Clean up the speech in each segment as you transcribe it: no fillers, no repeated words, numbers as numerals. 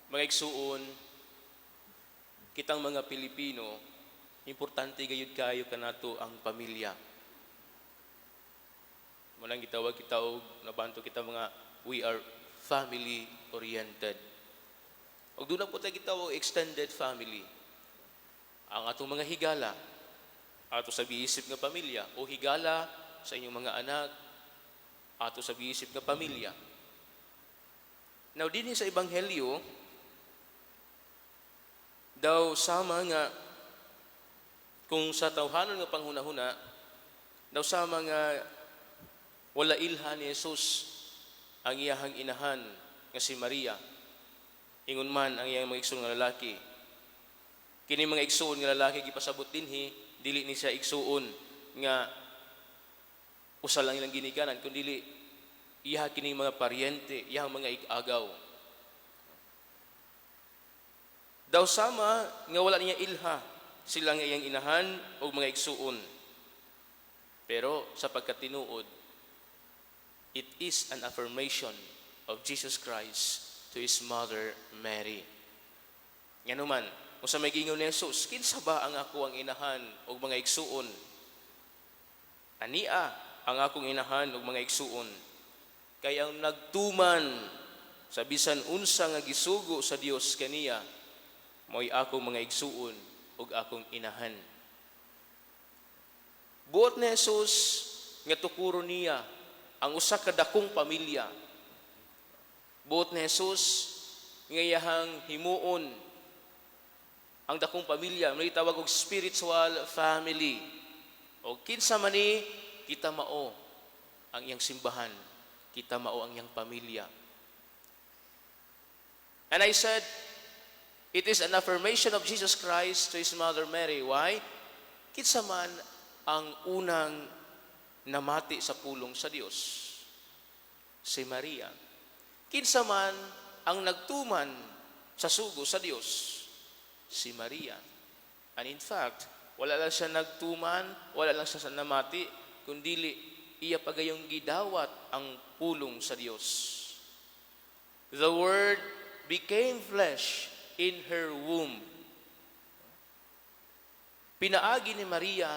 Mga igsuon, kitang mga Pilipino, importante gayud kayo kanato ang pamilya. Mao nang gitawag kita og nabanto kita mga we are family oriented. Og duna po tayo gitawag extended family. Ang atong mga higala, ato sa biisip nga pamilya o higala sa inyong mga anak, ato sa biisip nga pamilya. Now, dinhi sa Ebanghelyo, daw sama nga kung sa tawhanon nga panghunahuna, daw sama nga wala ilha ni Jesus ang iyahang inahan nga si Maria. Ingon man ang iyang mga igsoon nga lalaki. Kini mga igsoon nga lalaki gipasabot dinhi, dili ni siya igsuon nga usa lang ilang ginikanan, kundi iya kining mga paryente, iyang mga ig-agaw. Daw sama nga wala niya ilha sila nga iyang inahan o mga igsuon. Pero sa pagkatinuod, it is an affirmation of Jesus Christ to His mother Mary. Nganuman, kung sa may giingon ni Jesus, "Kinsa ba ang akoang inahan o mga igsuon? Ania ang akong inahan ug mga igsuon. Kay ang nagtuman sa bisan unsa nga gisugo sa Dios kaniya, mo'y akong mga igsuon ug akong inahan." Buot ni Jesus nga tukuro niya ang usa ka dakong pamilya. Buot ni Jesus nga iyahang himuon ang dakong pamilya, may tawag og spiritual family. O kinsa man ni kita, mao ang iyang simbahan, kita mao ang iyang pamilya. And I said, it is an affirmation of Jesus Christ to His mother Mary. Why? Kinsa man ang unang namati sa pulong sa Dios? Si Maria. Kinsa man ang nagtuman sa sugo sa Dios? Si Maria. And in fact, wala lang siya nagtuman, wala lang siya sa namati, kundili iya pagayong gidawat ang pulong sa Dios. The Word became flesh in her womb. Pinaagi ni Maria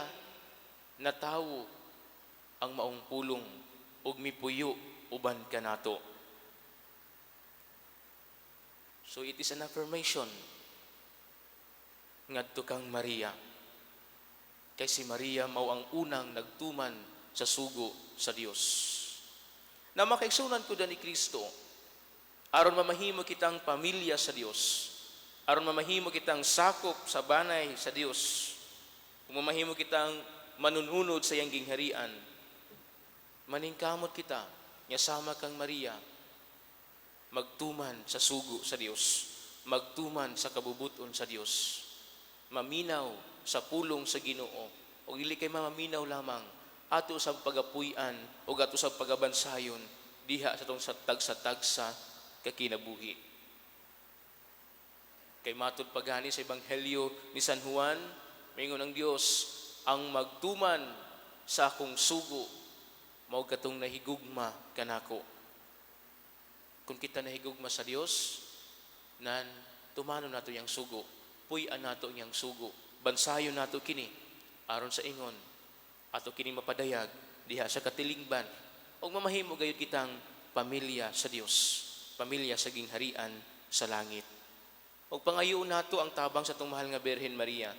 na tawo ang maong pulong ug mipuyo uban kanato. So it is an affirmation ngadto kang Maria. Kay si Maria mao ang unang nagtuman sa sugo sa Dios. Na makaigsunan ko ni Kristo, aron mamahimo kitang pamilya sa Dios, aron mamahimo kitang sakop sa banay sa Dios, kung mamahimo kitang manununod sa iyang gingharian, maningkamot kita nga sama kang Maria, magtuman sa sugo sa Dios, magtuman sa kabubuton sa Dios, maminaw sa pulong sa Ginoo, o dili kay mamaminaw lamang, ato sa pagapuy-an o ato sa pagabansayon diha sa atong sa tagsa-tagsa kakinabuhi. Kay matud pagani sa Ebanghelyo ni San Juan, mingon ang Dios, "Ang magtuman sa akong sugo mao katong nahigugma kanako." Kung kita nahigugma sa Dios, nan tumanon nato iyang sugo, puy-an nato iyang sugo, bansayon nato kini aron sa ingon ato kini mapadayag diha sa katilingban ug mamahimo gayud kitang pamilya sa Dios, pamilya sa gingharian sa langit. Ug pangayoon nato ang tabang sa atong mahal nga Birhen Maria.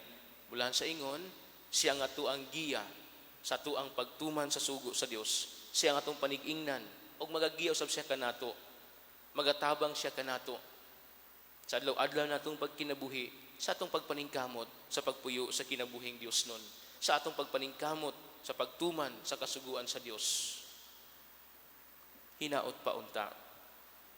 Bulan sa ingon, siya ang ato ang giya sa ato ang pagtuman sa sugo sa Dios. Siya ang atong panig-ingnan ug magagiya usab siya kanato. Magatabang siya kanato sa adlaw-adlaw natong pagkinabuhi, sa atong pagpaningkamot sa pagpuyo sa kinabuhing Dios nun, sa atong pagpaningkamot sa pagtuman sa kasuguan sa Dios. Hinaot pa unta.